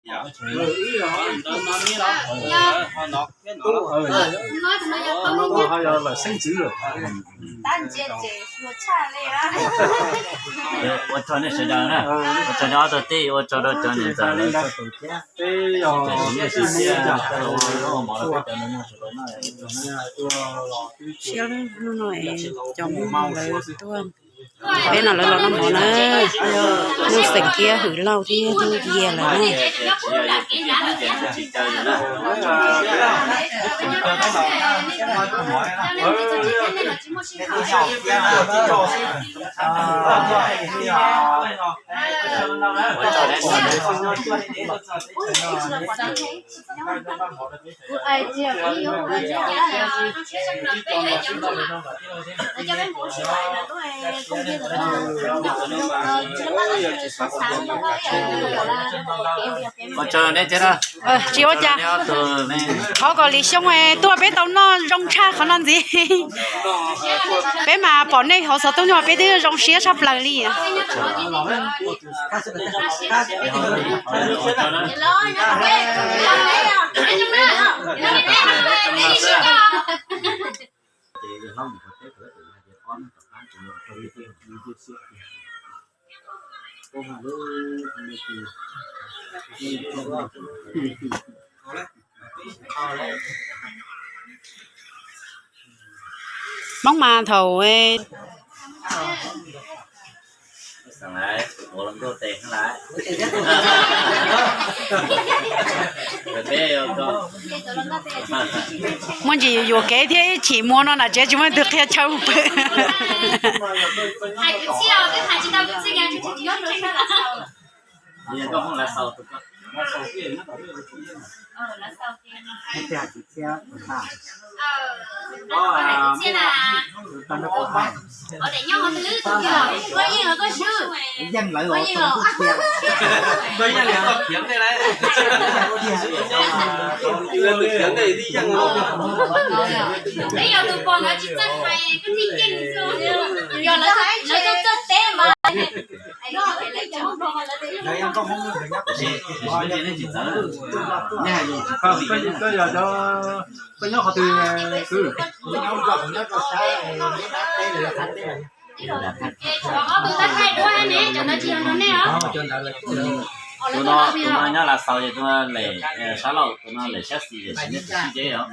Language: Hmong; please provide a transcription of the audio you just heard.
Ua tsaug nej sawv daws na, ua tsaug nej ob tug tij, ua tsaug rau cov niam ntxawm. Siab hnub no cov Hmoob lawv tuaj, peb no lawv los noj mov na, Nuj Xeem thiab Hwm Lauj thiab Hnub Yias lawv na. Ua tsaug nej thiab na. Tsis ua cas, thov kom lwm xyoo tuaj peb tau noj zoo tshaj qhov no ntxiv. Peb mas pom nej hauv xov tooj no peb twb zoo siab tshaj plaws li. Hmoob mas thaum muaj ntsis yuam kev thiab ib chim muag no na tsev tsis muaj leej twg qhia chaw mus pw. Koj nyob qhov twg? Tus no, tus no nyob Lav Xaus, tus no lem sab laug, tus no lem sab xis, sib nyob sib deb os.